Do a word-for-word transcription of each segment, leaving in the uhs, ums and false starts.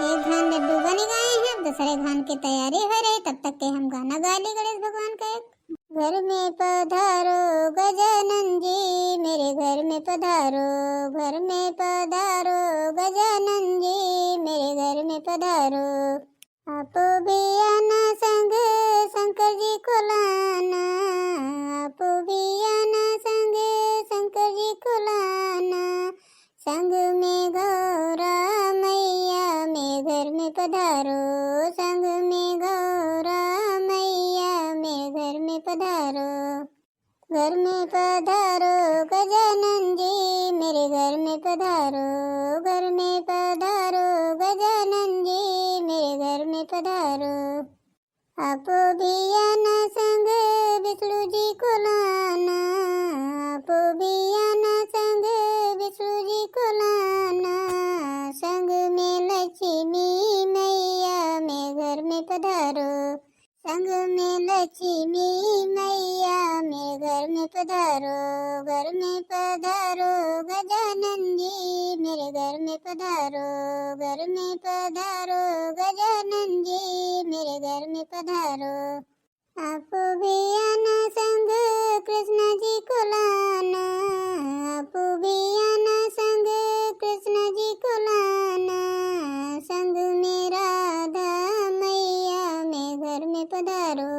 एक घान लड्डू बन गए हैं, अब दूसरे घान की तैयारी हो रही, तब तक के हम गाना गा ली गणेश भगवान का एक। घर में पधारो गजानन जी, मेरे घर में पधारो, घर में पधारो गजानन जी, मेरे घर में पधारो। आपो भी आना संग शंकर जी को लाना, आपो भी आना संग शंकर जी को लाना, संग में गौरा मैया मेरे घर में पधारो, संग में गौरा मैया मेरे घर में पधारो। घर में पधारो गजानन जी, मेरे घर में पधारो, घर में पधारो गजानन जी, मेरे घर में पधारो। आपो भी आना संग विष्णु जी को लाना, आपो भी आना संग विष्णु जी को लाना, संग में लक्ष्मी मैया मेरे घर में पधारो, संग में लक्ष्मी मैया मेरे घर में पधारो, घर में पधारो गजानन जी, मेरे घर में पधारो, घर में पधारो गजानन जी, मेरे घर में पधारो। आपो भी आना संग कृष्ण जी को लाना, आपो भी आना संग कृष्ण जी को लाना, संग में राधा मैया मेरे घर में पधारो,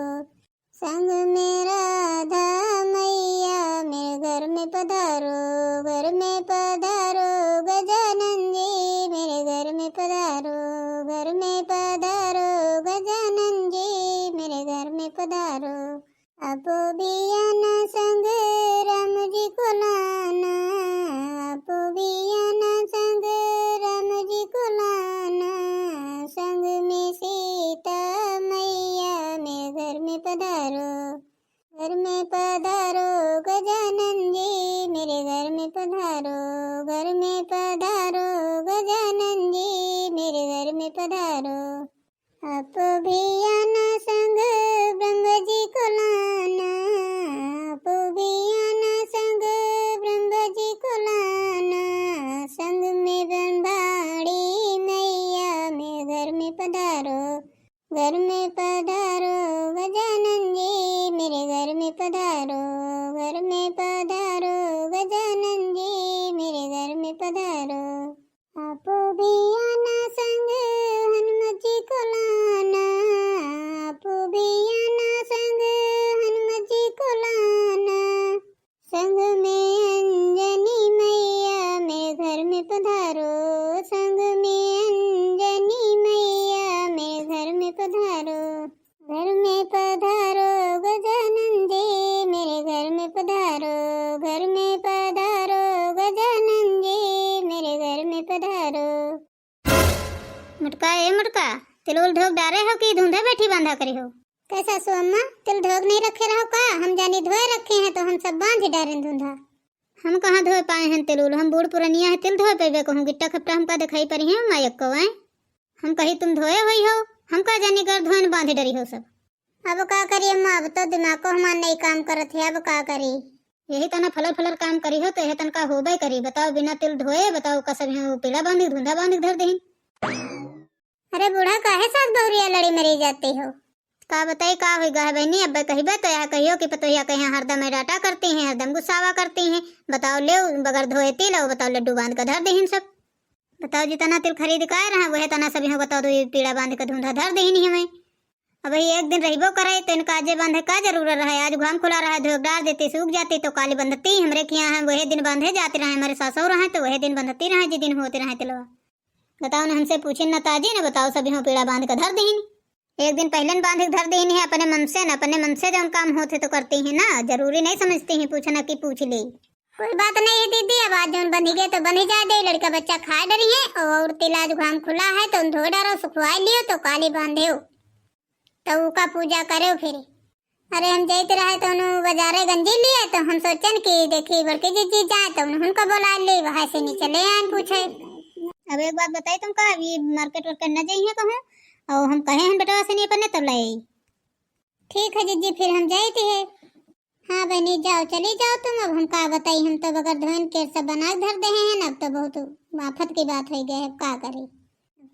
संग में राधा मैया मेरे घर में पधारो, घर में पधारो गजानन जी, मेरे घर में पधारो, घर में पधारो गजानन जी, मेरे घर में पधारो। आपो भी आना संग राम जी को लाना, आपो भी आना संग राम जी को लाना, संग में सीता मैया मेरे घर में पधारो, घर में पधारो गजानन जी, मेरे घर में पधारो, घर में पधारो गजानन जी, मेरे घर में पधारो। आपो भी आना संग ब्रह्म जी को लाना, आपो भी आना संग ब्रह्म जी को लाना, संग में ब्रह्माणी मैया मेरे घर में पधारो, घर में पधारो गजानन जी, मेरे घर में पधारो, घर में पधारो गजानन जी, मेरे घर में पधारो। आपो भी आना संग हनुमत जी को लाना, आपो भी आना संग हनुमत जी को लाना, संग में अंजनी मैया मेरे घर में पधारो, संग में अंजनी मैया मेरे घर में पधारो। घर में पधारो गजानन जी, मेरे घर में पधारो, घर में पधारो गजानन जी, मेरे घर में पधारो। मोटका, ए मोटका, तिल उल धोक डारे हो कि धुंधा बैठी बांधा करी हो? कैसा सो अम्मा, तिल धोक नहीं रखे रहो का? हम जानी धोए रखे हैं तो हम सब बांध ही डारेन धुंधा। हम कहाँ धोए पाए हैं तिल उल, हम बूढ़ पुरनिया है, तिल धोए पैबे कहूँ, गिट्टा खपटा हमका दिखाई परी है मायक को, आए? हम कही तुम धोए हुई हो, हम का जानी कर धोए न बांधे डरी हो सब। अब का करी अम्मा, अब तो दिमाग को हमार नहीं काम करत है, अब का करी? यही तना फलर फलर काम करी हो तो यह तनका होबे करी। बताओ बिना तिल धोए, बताओ का सब यहाँ पीड़ा बांधी, धुंधा बांधी धर देहिन। अरे बूढ़ा, काहे सास बहुरिया लड़ी मरी जाती हो? का बताई का होई गा है बहनी, अब कहिबे तो यह कहियो कि पतोहिया के यहाँ हरदम डांटा करती हैं, हरदम गुस्सावा करती हैं। बताओ ले, बगैर धोए तिल, बताओ लड्डू बांध के धर देहिन सब। बताओ जितना तिल खरीद के आए रहा, वह तना सब यहाँ बताओ दो पीड़ा बांध के धुंधा धर देहिन हमें। अब वही एक दिन रहिबो करे तो इनका आजे बांधे का जरूरत रहे, आज घाम खुला रहा, धोक डार देती, सूख जाती तो काली बंधती, हमरे खिया है वह दिन बांधे जाती रहे, हमारे सासौ रहे तो वह दिन बंधती रहे, जे दिन होते रहे तिलवा। बताओ न, हमसे पूछिन न ताजी न, बताओ सब यहाँ पीड़ा बांध के धर देहिन। एक दिन पहले न बांध के धर देहिन है अपने मन से न, अपने मन से जौन काम होते तो करती हैं ना, जरूरी नहीं समझती हैं पूछना कि पूछ ले। कोई बात नहीं है दीदी, अब आज जौन बनी गए तो बनी जाए दे, लड़का बच्चा खाए डरी है और तिल आज घाम खुला है तो धो डारो, सुखवाए लियो तो काली बांधे हो। तो उका पूजा करे फिर। अरे हम जाइत रहे तो उन्हों बाजारे गंजी लिए तो हम सोचन कि देखी बड़की जिज्जी जाए तो उन्हों उनका बुला ले, वहाँ से नहीं चले आए पूछे। अब एक बात बताई तुमका, अभी मार्केट वार्केट न जाइए कहूँ और हम कहे हैं बेटवा से नहीं अपने तब ले आई। ठीक है जिज्जी, फिर हम जाइत है। हाँ बहनी जाओ, चली जाओ तुम, अब हम का बताई, हम तो बगैर धोइन के सब बना के धर दे हैं, अब तो बहुत आफत की बात हो गई है, अब का करी।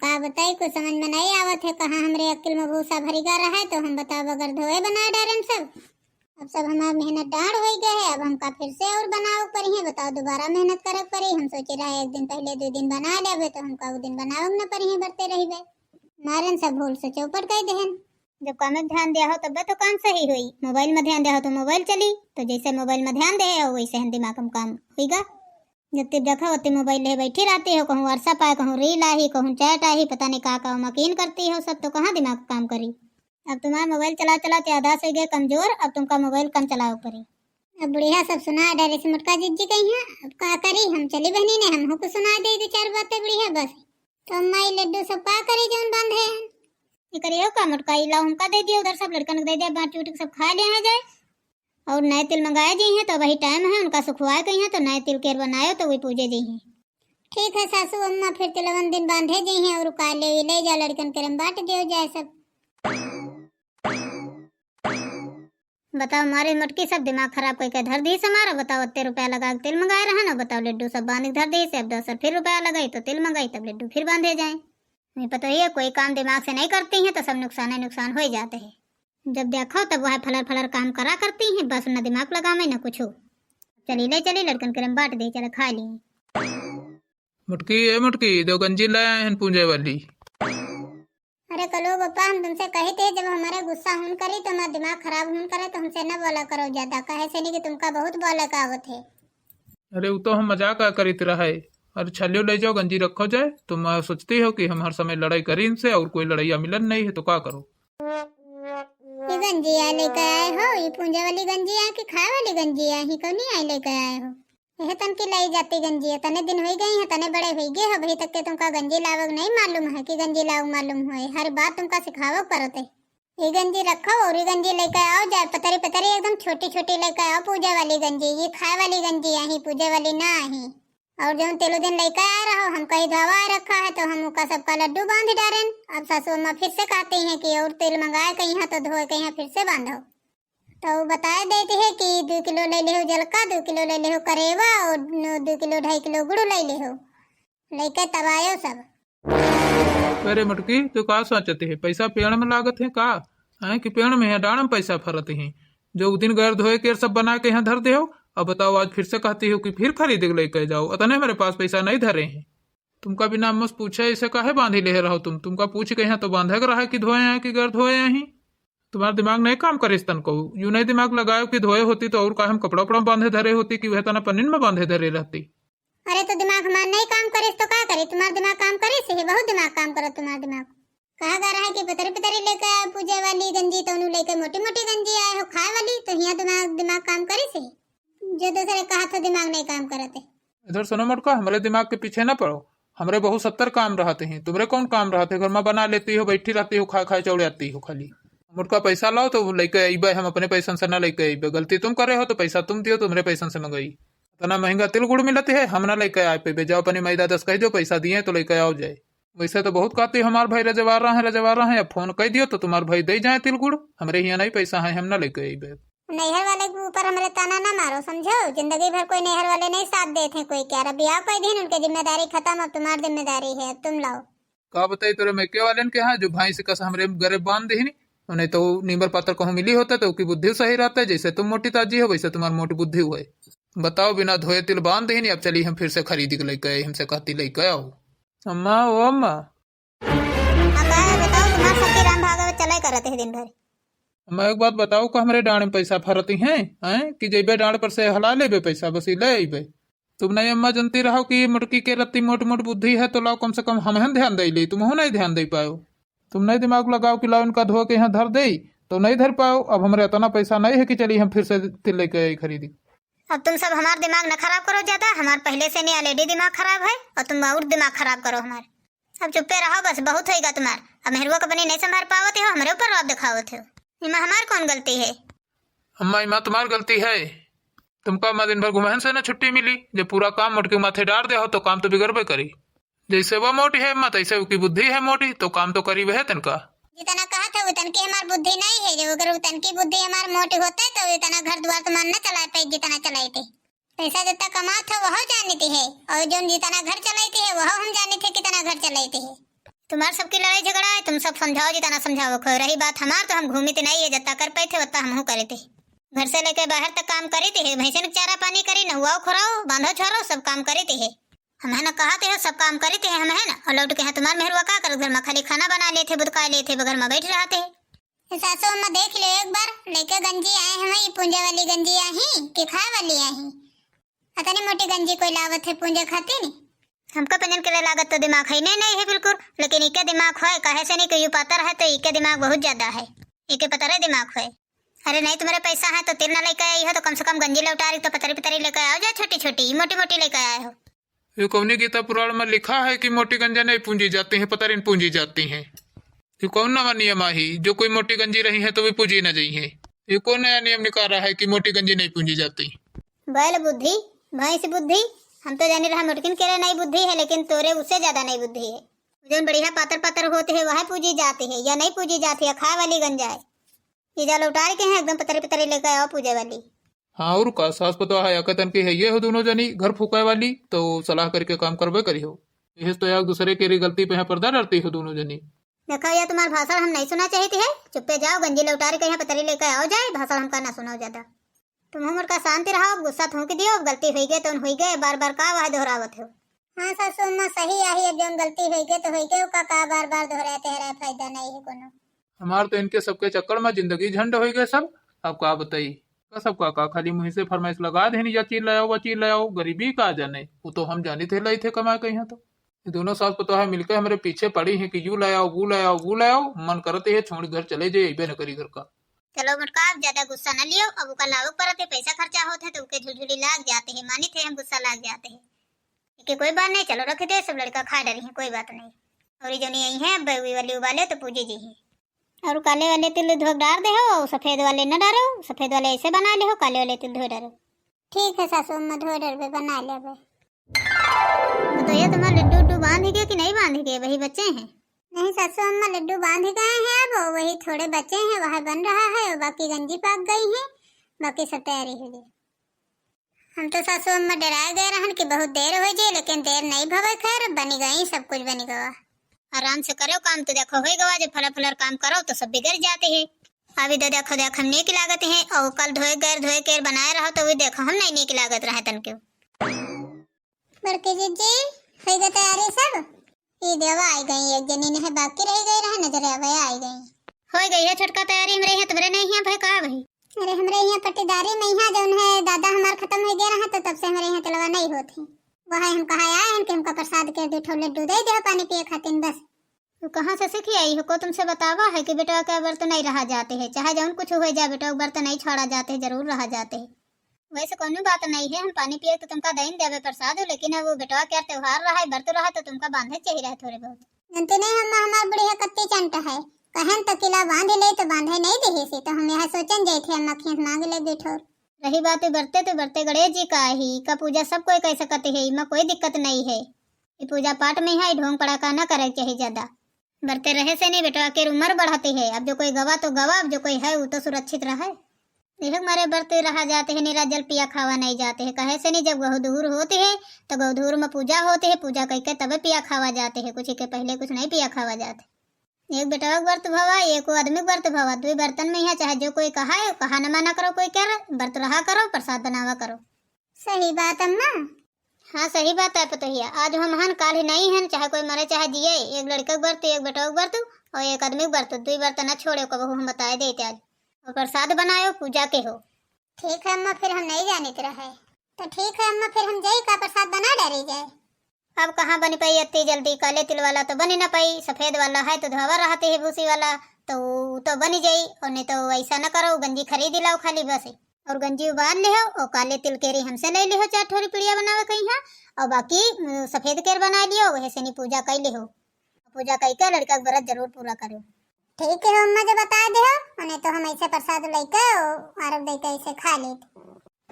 का बताई, कुछ समझ में नहीं आवत है, कहाँ हमरे अक्ल में भूसा भरिगा रहा है, तो हम बताओ बगैर धोए बनाए डारेन सब। अब सब हमार मेहनत डाँड़ होइ गए है, अब हमका फिर से और बनावे के पड़ी है, बताओ दोबारा मेहनत करे के पड़ी। हम सोचे रहे एक दिन पहले दो दिन बना लेबे, तो हमका वो दिन बनावे के न पड़ी है, बरते रहिबे। मारन सब भूल से चौपट कर देहन। जब काम में ध्यान दिया हो तब तो काम सही होई, मोबाइल में ध्यान दिया हो तो मोबाइल चली, तो जैसे मोबाइल में ध्यान दे हो वैसे हम दिमाग में काम होईगा। जब तब देखो ओते मोबाइल ले बैठी रहती हो, कहूँ WhatsApp आए, कहूँ reel आही, कहूँ chat आही, पता नहीं का का मकीन करती हो सब, तो कहाँ दिमाग काम करी। अब तुम्हार मोबाइल चला चला के आदत होइ गए कमजोर, अब तुमका मोबाइल कम चलावे पड़ी। अब बुढ़िया सब सुना डरे से मोटका जिज्जी कही है, अब का करी, हम चली बहनी ने, हमहू को सुना दे दो चार बातें बुढ़िया बस। तो अम्मा ई लड्डू सब का करी जौन बांधे हैं? ये करियो का मोटका, ई लाओ हमका दे दियो, उधर सब लड़कन के दे दिया, बाँट चूट के सब खा ले हैं जाए। और नए तिल मंगाए जी हैं तो वही टाइम है, उनका सुखवाए गई हैं तो नए तिल केर बनायो तो वही पूजे जी हैं। ठीक है सासू अम्मा, फिर तिलवन दिन बांधे जी हैं और काले ले जा लड़कन के रम बाँट दियो जाए सब। बताओ, मारे मोटकी सब दिमाग खराब कइके धर दी हमारा। बताओ, अत्ते रुपया लगा के तिल मंगाए रहा ना, बताओ, लड्डू सब बांध के धर दी से, अब दोसर फिर रुपया लगाई तो तिल मंगाई, तब लड्डू फिर बांधे जाए। नहीं पता ही है, कोई काम दिमाग से नहीं करती हैं तो सब नुकसान ही नुकसान हो ही जाते हैं। जब देखो तब वह फलर फलर काम करा करती हैं, बस न दिमाग लगावे न कुछ। चली ले चली लड़कन के रम बाँट दे, चले खा ली। मोटकी, ए मोटकी, दो गंजी ले आए हैं पूजे वाली। अरे कलो बप्पा, हम तुमसे कही थे, जब हमारे गुस्सा हुन करी तो हमारा दिमाग खराब हुन करे, तो हमसे न बोला करो ज्यादा, कहे से नहीं कि तुमका बहुत बोले का आवत है। अरे वो तो हम मजाक आ करीत रहे। अरे छलियो ले जाओ, गंजी रखो जाए। तुम आ, सोचती हो कि हम हर समय लड़ाई करी इनसे और कोई लड़ाइया मिलन नहीं है तो का करो? ये गंजी आ लेके आए हो, ये पूंजा वाली गंजी आ कि खाए वाली गंजी आ, ही कौनी आई लेके आए हो? यह तन की लाई जाती गंजी है, तने दिन हुई गई है, तने बड़े हुई गए हो, अभी तक के तुमका गंजी लावक नहीं मालूम है कि गंजी लावक मालूम होए, हर बात तुमका सिखावक पड़त है। ये गंजी रखो और ये गंजी लेके आओ जाए, पतरी पतरी एकदम छोटी छोटी लेके आओ, पूजा वाली गंजी, ये खाए वाली गंजी आही, पूजे वाली ना आही। और जौन तेलो दिन लेके आए रहो, हम कही धोवा रखा है तो हम उका सबका लड्डू बांध डारेन। अब सासू अम्मा फिर से कहती हैं कि और तेल मंगाए कहीं तो धोए कहीं फिर से बांधो। तो बताए देती है कि दो किलो ले लिहो जलका, दो किलो ले लिहो करेवा और दो किलो ढाई किलो गुड़ ले लिहो, लेके तब आयो सब। अरे मटकी, तू का सोचत है? पैसा पेड़ में लागत है का? हैं कि पेड़ में है, डाड़ में पैसा फरत है? जो उ दिन गैर धोए के सब बना के यहाँ धर दे हो, अब बताओ आज फिर से कहती हो कि फिर खरीद के लेके जाओ, अतने हमारे पास पैसा नहीं धरे हैं। तुमका बिना हमसे पूछे ऐसे काहे बांधी ले रहो तुम? तुमका पूछ के यहाँ तो बांधे के रहा कि धोए हैं कि गैर धोए हैं ही। तुम्हारा दिमाग नहीं काम करे इस तन को, यूं नहीं दिमाग लगाओ कि धोए होती तो और का हम कपड़ा उपड़ा बांधे धरे होती कि वह तना पन्निन में बांधे धरे रहती। अरे तो दिमाग हमार नहीं काम करिस तो का करी? तुम्हार दिमाग काम करिस ही, बहुत दिमाग काम करत तुम्हार दिमाग। कहा गा रहा है कि पतरी पतरी लेके आए पूजे वाली गंजी, तो उन्हों लेके मोटी मोटी गंजी आए हो खाए वाली, तो हियाँ दिमाग, दिमाग काम करिस ही। जो दूसरे कहा तो दिमाग नहीं काम करत है। इधर सुनो मोटका, हमरे दिमाग के पीछे ना पड़ो। हमरे बहुत सत्तर काम रहते हैं, तुमरे कौन काम रहते? घर में बना लेती हो, बैठी रहती हो, खाए खाए चौड़े आती हो खाली। मोटका पैसा लाओ तो लेके अइबे, हम अपने पैसन से ना लेके अइबे। गलती तुम करे हो तो पैसा तुम दियो, तुमरे पैसन से मंगाई। इतना महंगा तिल गुड़ मिलत है, हम ना लेके आ पेबे। जाओ अपने माई दादा से कह दो, पैसा दिए तो लेके आओ जाए। वैसे तो बहुत कहती हमार भाई रजवार रहे, रजवार रहे, अब फोन कह दियो तो तुम्हार भाई दे जाए तिल गुड़। हमरे हियाँ नहीं पैसा है, हम ना लेके अइबे। नैहर वाले के ऊपर हमरे ताना ना मारो, समझो। जिंदगी भर कोई नैहर वाले नहीं साथ देते हैं कोई क्या। अब ब्याह कर दीन, उनके जिम्मेदारी खत्म, अब तुम्हार जिम्मेदारी है, अब तुम लाओ। का बताई तोरे मैके वालन के, हाँ, जो भैंस कस हमरे गरे बांध देहनी, उन्हें तो नीमर पातर कहूँ मिली होता तो उकी बुद्धि सही रहता है, जैसे तुम मोटी ताजी हो वैसे तुम्हार मोटी बुद्धि हुए। बताओ, बिना धोए तिल बांध देहनी, अब चली हम फिर से खरीद के लेके आए, हमसे कहती लेके आओ। अम्मा, ओ अम्मा। हाँ, का है बताओ, तुम्हार सबके राम भागवत चले करत है दिन भर। अम्मा, एक बात बताओ, का हमरे डांड़ में पैसा फरती हैं, हैं? कि जइबे डांड़ पर से हला लेबे पैसा, बस ही ले अइबे। तुम नहीं अम्मा जनती रहो कि ये मुटकी के रत्ती मोट मोट बुद्धि है, तो लाओ कम से कम हमहन ध्यान दे ली, तुमहू नहीं ध्यान दे पाओ। तुम नहीं दिमाग लगाओ कि लाओ इनका धो के यहाँ धर दे, तो नहीं धर पाओ। अब हमरे इतना पैसा नहीं है कि चली हम फिर से तिल लेके आई खरीदी। अब तुम सब हमार दिमाग न खराब करो ज्यादा, हमार पहले से नहीं already दिमाग खराब है और तुम और दिमाग खराब करो हमार। अब चुप्पे रहो बस, बहुत होइगा तुम्हार। अब मेहरुआ के अपनी नहीं संभाल पावत हो, हमरे ऊपर रोब दिखावत हो। इमा हमार कौन गलती है? अम्मा, इमा तुम्हार गलती है। तुमका अम्मा दिन भर घुमहन से ना छुट्टी मिली, जब पूरा काम मोटकी माथे डार दे हो तो काम तो बिगड़बे करी। जैसे वो मोटी है अम्मा, तैसे उकी बुद्धि है मोटी, तो काम तो करी वह तनका। जितना कहत हो उतनकी हमार बुद्धि नहीं है, जब अगर उतनकी बुद्धि हमार मोटी होते तो इतना घर द्वार तुम्हार न चला पाई जितना चलाए थे। पैसा जितना कमात हो वह जानित है, और जो जितना घर चलाइत है वह हम जानित है कितना घर चलाइत है। तुम्हार सबकी लड़ाई झगड़ा है, तुम सब समझाओ जितना समझाओ खो। रही बात हमार, तो हम घूमित नहीं है, जत्ता कर पाए थे, वत्ता हमहू करे थे। घर से लेके बाहर तक काम करी थे, भैंसन के चारा पानी करी, नहुआओ खोराओ, बांधो छोरो, सब काम करी थे। हम है ना कहा थे, सब काम करी थे हम है ना, और लौट के यहाँ तुम्हार मेहरुआ का करत, घर में खाली खाना बना लेते, बुतका लेते, घर में बैठ रहते। ए सासू अम्मा, देख ले एक बार, लेके गंजी आए हैं, ई पूंजे वाली गंजी आही कि खाए वाली आही? अतनी मोटी गंजी कोई लावत है पूंजे खातिर? हमका पंजन के लिए लागत तो दिमाग है नहीं, नहीं है बिल्कुल, लेकिन इके दिमाग होए, काहे से नहीं कि यू पातर है तो इके दिमाग बहुत ज्यादा है, इके पतरे दिमाग होए। अरे नहीं, तुम्हारे पैसा है तो तिल ना लेके आई हो, तो कम से कम गंजी लौटारी तो पतरी पतरी लेके आओ जाए, छोटी छोटी, मोटी मोटी लेके आए हो। ये कौनी गीता पुराण में लिखा है कि मोटी गंजा नहीं पूंजी जाती हैं, पतरिन पूंजी जाती हैं? ये कौन नवा नियम आही जो कोई मोटी गंजी रही है तो वे पूजी न जाई हैं? ये कौन नया नियम निकाल रहा है कि मोटी गंजी नहीं पूंजी जाती? बैल बुद्धि, भैंस बुद्धि, हम तो जाने रहा मोटकिन के लिए नहीं बुद्धि है, लेकिन तोरे उससे ज्यादा नहीं बुद्धि है। जौन बढ़िया पातर पातर होते हैं वह पूजी जाते हैं, या नहीं पूजी जाती है, खाए वाली गंजा है। ये जा लौटार के हैं एकदम पतरी पतरी लेके आओ पूजे वाली। हाँ, और का, सास पतोह है, अकतन के है ये हो दोनों जनी घर फूके वाली, तो सलाह करके काम करबे करी हो। यही तो एक दूसरे के री गलती पे है पर्दा डरती हो दोनों जनी। देखो, ये तुम्हार भाषण हम नहीं सुना चाहिए है, चुप्पे जाओ, गंजी लौटार के यहाँ पतरी लेके आओ जाए, भाषण हमका ना सुनाओ ज्यादा। तुम हमर का शांति रहो, अब गुस्सा थूक दियो, अब गलती हुई गए तो हुई गए, बार बार का वह दोहरावत हो। हाँ सासू अम्मा, सही आही, अब जौन गलती हुई गए तो हुई गए, ओका का बार बार दोहराते रहे, फायदा नहीं है कोनो। हमार तो इनके सबके चक्कर में जिंदगी झंड हो गए सब। अब का बताई, का सब का, का खाली मुँह से फरमाइश लगा देनी, या चीज ले आओ, वो चीज ले आओ, गरीबी का जाने, वो तो हम जानी थे लाई थे कमाए कहीं तो। ये दोनों सास पतोह है मिलके हमरे पीछे पड़ी हैं कि यू ले आओ, वो ले आओ, वो ले आओ, मन करते है छोड़ घर चले जाए, अइबे न करी घर का। चलो मोटका, अब ज्यादा गुस्सा न लियो, अब ओका लावे के परत है, पैसा खर्चा होत है तो ओके झुलझुली लाग जाते हैं, मानी थे हम गुस्सा लाग जाते हैं। एके कोई बात नहीं, चलो रख दे, सब लड़का खा डरी हैं, कोई बात नहीं। और ये जौनी आई हैं, बेवी वाली उबाले तो पूजे जी हैं। और काले वाले तिल धो डार दे हो, सफेद वाले न डारो, सफेद वाले ऐसे बना ले हो, काले वाले तिल धो डारो। ठीक है सासू अम्मा, धो डरबे, बना लेबे। तो ये तुम्हार लड्डू उड्डू बांध गए कि नहीं बांध गए, वही बचे हैं? नहीं सासू अम्मा, लड्डू बांध गए हैं, अब वही थोड़े बचे हैं, वह बन रहा है, और बाकी गंजी पाक गई है, बाकी सब तैयारी हो गई। हम तो सासू अम्मा डराए गए रहन कि बहुत देर हो जाए, लेकिन देर नहीं भवे, खैर बनी गई, सब कुछ बनी गवा। आराम से करो काम, तो देखो होई गवा, जब फला फलर काम करो तो सब बिगड़ जाते हैं। अभी तो देखो, देख हम नीक लागत हैं, और कल धोए गैर धोए के बनाए रहो तो भी देखो हम नहीं नीक लागत रहे तन क्यों। बड़के जीजी, होई गई तैयारी सब? ई देवा आई गई, एक जनी नहीं बाकी रह गई रहे, नजर आवे आई गई। होई गई है छोटका तैयारी, हमरे यहाँ तुम्हारे नहीं है भाई, का भाई? अरे हमरे यहाँ पट्टीदारी में यहाँ जौन है दादा हमार खत्म हो गया रहा, तो तब से हमरे यहाँ तिलवा नहीं होत है। वह हम कहा आए हैं कि हमका प्रसाद के दो ठो लड्डू दे दे पानी पिए खातिर बस। तू कहाँ से सीखी आई हो? को तुमसे बतावा है कि बेटवा के व्रत नहीं रहा जाते है, चाहे जौन कुछ हो जाए, बेटवा के व्रत नहीं छोड़ा जाते है, जरूर रहा जाते है। वैसे कौनो बात नहीं है, हम पानी पिए तो तुमका दइन देवे प्रसाद, लेकिन अब वो बेटवा के त्योहार रहा है, व्रत रहा है, तो तुमका बांधे चाहिए रहे थोड़े बहुत। जानते नहीं हम, हमार बुढ़िया कत्ती चंट है, कहन तो किला बांध ले तो बांधे नहीं देहे से, तो हम यहाँ सोचन जाए थे, हम अखियाँ मांग ले बेठोर। रही बात व्रते, तो व्रते गणेश जी का ही का पूजा सब कोई कर सकते है, इमा कोई दिक्कत नहीं है। ई पूजा पाठ में है, ढोंग पड़ाका ना करे के चाही ज्यादा। बरते रहे से नहीं बेटवा के उम्र बढ़ाते है। अब जो कोई गवा तो गवा, अब जो कोई है वो तो सुरक्षित रहे। यह मारे बरते रहा जाते है, निरा जल पिया खावा नहीं जाते है। कहे से नहीं जब गौधूर होते है तो गौधूर में पूजा होते है, पूजा करके तबे पिया खावा जाते है, कुछ के पहले कुछ नहीं पिया खावा जाते। एक बेटवा के व्रत भवा, एक आदमी के व्रत भवा, दुई बर्तन में यहाँ चाहे जो कोई कहा है, कहा न माना करो, कोई क्या व्रत रहा करो, प्रसाद बनावा करो। सही बात अम्मा। हाँ, सही बात है पतोहिया। आज हम हन, काल ही नहीं हन, चाहे कोई मरे चाहे जिए। एक लड़के के बरतू, एक बेटवा के बरतू और एक आदमी के बरतू, दुई बरतन न छोड़े कबहू, हम बताए देते आज। और प्रसाद बनायो, पूजा के हो। ठीक है अम्मा, फिर हम नहीं जानित रहे। तो ठीक है अम्मा, फिर हम जाई का प्रसाद बना डारी जाए। अब कहाँ बनी पाई इतनी जल्दी, काले तिल वाला तो बनी ना पाई, सफेद वाला है तो धोवा रहते है भूसी वाला, तो ऊ तो बनी जाई। और नहीं तो ऐसा न करो, गंजी खरीद लाओ खाली बस। और गंजी उबाल लिहो, और काले तिल केरी हमसे ले लिहो, चार ठोरी पिड़िया बनावे कहीं है, और बाकी, उम, सफेद केर बना लियो, वह से नहीं पूजा कर लिहो। पूजा कई के लड़का के व्रत जरूर पूरा करो। ठीक है अम्मा, जो बता दे हो, नहीं तो हम ऐसे प्रसाद लेके और आरग दे के ऐसे खा लेत।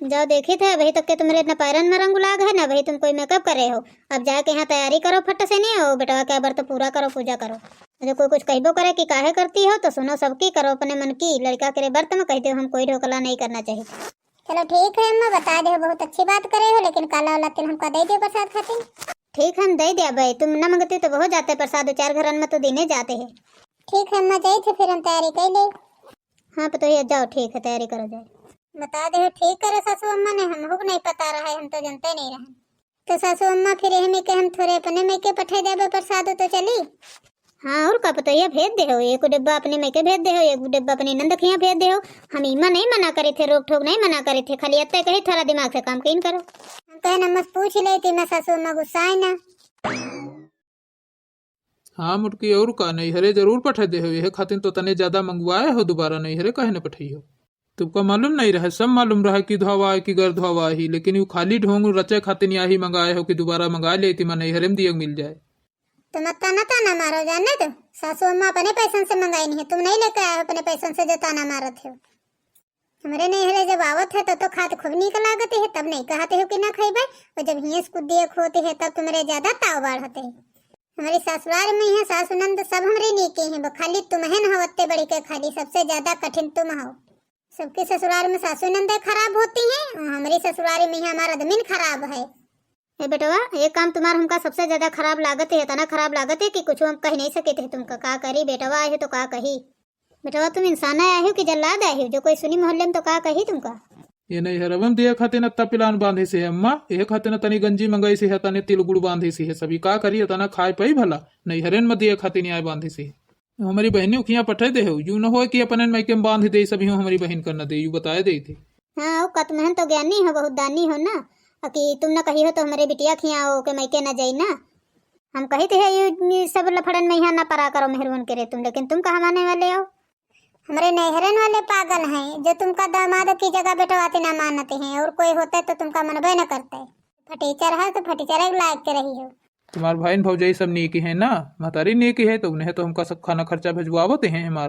जाओ देखी थे, अभी तक के तुम्हारे इतना पैरन में रंग उलाग है ना, अभी तुम कोई मेकअप करे हो। अब जाके यहाँ तैयारी करो फट से नहीं हो, बेटवा के व्रत पूरा करो, पूजा करो। जो कोई कुछ कहबो करे कि काहे करती हो, तो सुनो सबकी, करो अपने मन की। लड़का के रे व्रत में कह दो, हम कोई ढोकला नहीं करना चाहिए। चलो ठीक है अम्मा, बता दे, बहुत अच्छी बात करे हो, लेकिन काला वाला तिल हमका दे दो प्रसाद खातिर। ठीक है, हम दे दिया भाई, तुम न मंगती तो बहुत जाते प्रसाद, दो चार घरन में तो देने जाते हैं। ठीक है, अम्मा जाई थे, फिर हम तैयारी कर ले। हाँ पतोहिया, जाओ, ठीक है, तैयारी करो जाए। बता दे हो, ठीक करे सासू अम्मा ने, हम हुक नहीं पता रहा है, हम तो जानते नहीं रहे। तो सासू अम्मा, फिर यही में के हम थोड़े अपने में के पठे देबे प्रसाद तो चली। हाँ, और का पतोहिया, भेज दे हो, एक डिब्बा अपने में के भेज दे हो, एक डिब्बा अपने नंद खिया भेज दे हो। हम इमा नहीं मना करे थे, रोक ठोक नहीं मना करे थे, खाली अत्ते कही थोड़ा दिमाग से काम कीन करो। हम कहे न, मस पूछ ले ती मैं, सासू अम्मा गुस्साए ना। हाँ मोटकी, और का, नैहरे जरूर पठे दे हो, यह खातिर तो तने ज्यादा मंगवाए हो, दोबारा नैहरे काहे न पठई हो? तुमका मालूम नहीं रहे, सब मालूम रहे कि धोवा है कि घर धोवा ही, लेकिन यू खाली ढोंग रचे खातिर यहाँ ही मंगाए हो कि दोबारा मंगा ले, तिमा नैहरे में दियक मिल जाए। तुम अत्ता न ताना मारो, जाने दो, सासू अम्मा अपने पैसन से मंगाई नहीं है, तुम नहीं लेके आए हो अपने पैसन से जो ताना मारत हो। हमरे नैहरे जब आवत है तो, तो खात खूब नीक लागत है, तब नहीं कहते हो कि ना खइबे, और जब हियस कुछ दिए खोते है तब तुम्हारे ज्यादा ताव बाढ़ते है। हमारी ससुराल में यहाँ सासु नंद सब हमरे नीके हैं, वो खाली तुम है न हो अत्ते बड़ी के, खाली सबसे ज्यादा कठिन तुम हो। सबके ससुराल में सासू नंदे खराब होती हैं, और हमारी ससुराल में यहाँ हमारा आदमी खराब है। ए बेटवा, एक काम तुम्हार हमका सबसे ज्यादा खराब लागत है, इतना खराब लागत है कि कुछ हम कह नहीं सकते हैं तुमका। का करी बेटवा, आए हो तो का कही? बेटवा, तुम इंसान आए हो कि जल्लाद आए हो? जो कोई सुनी मोहल्ले में तो का कही तुमका? ये नैहरवन दिए खातिर न अत्ता पिलान बांधे से है अम्मा, यह खातिर न तनी गंजी मंगाई से है, तने तिल गुड़ बांधे से है। सभी का करी, इतना खाए पाई भला? नैहरन में दिए खातिर नहीं आए बांधे से है। हमारी बहनी उखियाँ पठे दे हो, यू न हो कि अपने मायके में बांध दे सभी, हमारी बहन कर न दे, यू बताए दे थे। हाँ, और का तुमहन तो ज्ञानी हो, बहुत दानी हो ना, अ कि तुम न कही हो तो हमारे बिटिया खिया हो के मायके न जाई ना। हम कही थे, ये, ये सब लफड़न में यहाँ ना परा करो मेहरुअन के रे तुम, लेकिन तुम कहाँ माने वाले हो? हमरे नैहरन वाले पागल हैं, जो तुमका दामाद की जगह बेटवाते ना मानते हैं, और कोई होते तो तुमका मनबे न करते। फटीचर है तो फटीचर एक लायक के रही हो। तुम्हार भाई न भौजाई सब नीक हैं ना, महतारी नीक है, तो उन्हें तो हमका सब खाना खर्चा भेजवावत हैं हमार।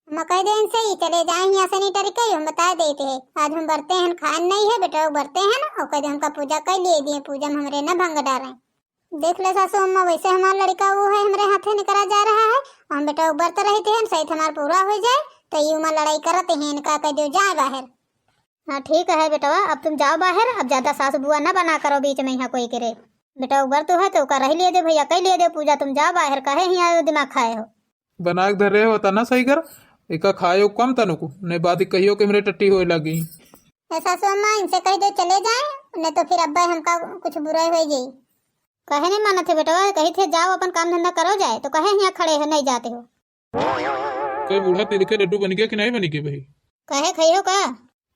हम कह देन सही, चले जाए यहाँ से नहीं डर के, हम बता देते हैं, आज हम बरते हैं, खान नहीं है बेटा, बरते हैं ना, और कह दे हमका पूजा कर लिए दिए, पूजा में हमरे न भंग डारें। देख ले सासू अम्मा, वैसे हमार लड़का वो है, हमरे हाथे निकरा जा रहा है, हम बेटा बरत रही थे, हम सही हमार पूरा हो जाए, तो ये उमा लड़ाई करत हैं, इनका कह दो जाए बाहर। हाँ ठीक है बेटवा, अब तुम जाओ बाहर, अब ज्यादा सास बुआ ना बना करो बीच में यहाँ कोई के रे। बेटा उबर तो है तो ओका रह लिए दे भैया, कर लिए दे पूजा, तुम जाओ बाहर, काहे यहाँ दिमाग खाए हो? बना के धरे हो तना सही कर, एका खाए हो कम तनु को, नहीं बात कहियो के मेरे टट्टी होए लगी। ए सासू अम्मा, इनसे कह दो चले जाए, नहीं तो फिर अब्बा हमका कुछ बुरा हो जाई। काहे नहीं मानत है बेटवा, कही थे जाओ अपन काम धंधा करो जाए, तो काहे यहाँ खड़े हो, नहीं जाते हो? कई बूढ़ा तिल के लड्डू बन गया कि नहीं बन गया भाई? काहे खाई हो का?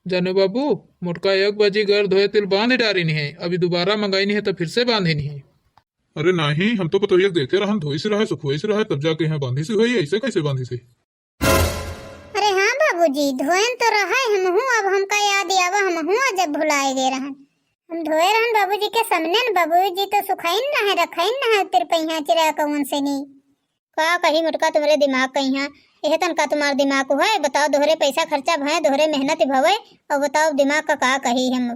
जाने बाबू, मोटका एक बाजी घर धोए तिल बांध डारी नहीं है, अभी दोबारा मंगाई नहीं है तो फिर से बांधे नहीं है। अरे नहीं, हम तो पतोहिया के देखे रहन, धोई से रहे, सुखोई से रहे, तब जाके यहाँ बांधी से हुई, ऐसे कैसे बांधी से? अरे हाँ बाबूजी, धोएन तो रहे हमहू, अब हमका याद आवा, हमहू आज अब भुलाए गए रहन। हम धोए रहन बाबूजी के सामने न, बाबूजी तो सुखाइन ना है, रखाइन ना है, तिरपैया चिरा कौन से नी। का कही मोटका, तुम्हरे दिमाग कहीं है, यह तन का तुम्हार दिमाग को है? बताओ, दोहरे पैसा खर्चा भय, दोहरे मेहनत भवे, और बताओ दिमाग का का कही हम?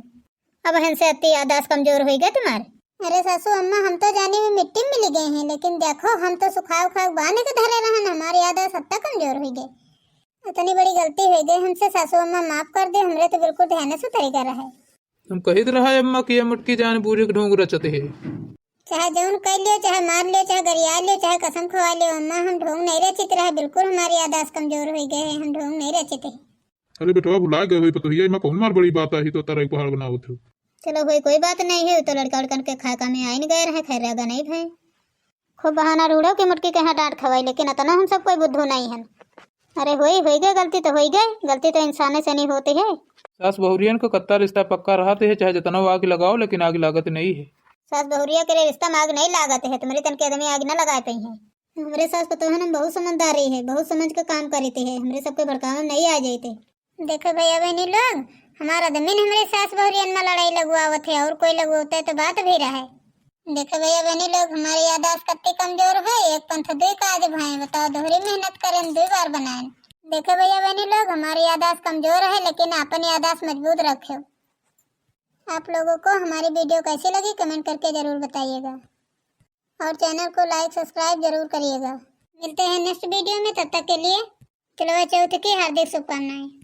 अब हन से अति याददाश्त कमजोर होई गए तुम्हार। अरे सासू अम्मा, हम तो जाने में मिट्टी में मिल गए हैं, लेकिन देखो, हम तो सुखा उखा बांध के धरे रहन, हमारे याददाश्त हद तक कमजोर होई गए। इतनी बड़ी गलती होई गई हमसे सासू अम्मा, माफ कर दे, हमरे तो बिल्कुल ध्यान से उतरी गए रहे। हम कहित रहा अम्मा कि ये मोटकी जान बूझ के ढोंग रचत है। चाहे जौन कर लियो, चाहे मार लियो, चाहे गरिया लियो, चाहे कसम खवा लियो अम्मा, हम ढोंग नहीं रचित रहे, बिल्कुल हमारी याददाश्त कमजोर होई गए है, हम ढोंग नहीं रचित है। अरे बेटवा, भुला गए होई पतोहिया, इमा कौन मार बड़ी बात आई तो तरह पहाड़ बनावत हो। चलो होई, कोई बात नहीं है, तो लड़का उड़कन के खाए का में आइन गए रहे, खैर रह गए नहीं भाई। खूब बहाना ढूंढो कि मोटकी के यहाँ डांट खवाई, लेकिन अतना हम सब कोई बुद्धू नहीं हन। अरे होई, होई गए गलती तो होई गए, गलती तो इंसाने से नहीं होती है। सास बहुरियन का कत्ता रिश्ता पक्का रहत है, चाहे जितना आग लगाओ लेकिन आग लागत नहीं है। सास बहुरिया के रिश्ता में आग नहीं लागत है, तुम्हारी तन के आदमी आग न लगाए पाई है। हमरे सास पतोहन हम बहुत समझदारी है, बहुत समझ के काम करीते है, हमरे सबके भड़कावे में नहीं आ जाते। देखे भैया बहनी लोग, हमार आदमी ने हमरे सास बहुरियन में लड़ाई लगवावत है, और कोई लगवाते तो बात भी रहे। देखे भैया बहनी लोग, हमारी याददाश्त कत्ती कमजोर है, एक पंथ दुई काज भाए, बताओ दोहरी मेहनत करें दुई बार बनाएं। देखे भैया बहनी लोग, हमारी याददाश्त कमजोर है, लेकिन अपन याददाश्त मजबूत रखें। आप लोगों को हमारी वीडियो कैसी लगी, कमेंट करके जरूर बताइएगा, और चैनल को लाइक सब्सक्राइब जरूर करिएगा। मिलते हैं नेक्स्ट वीडियो में, तब तक के लिए करवा चौथ की हार्दिक शुभकामनाएं।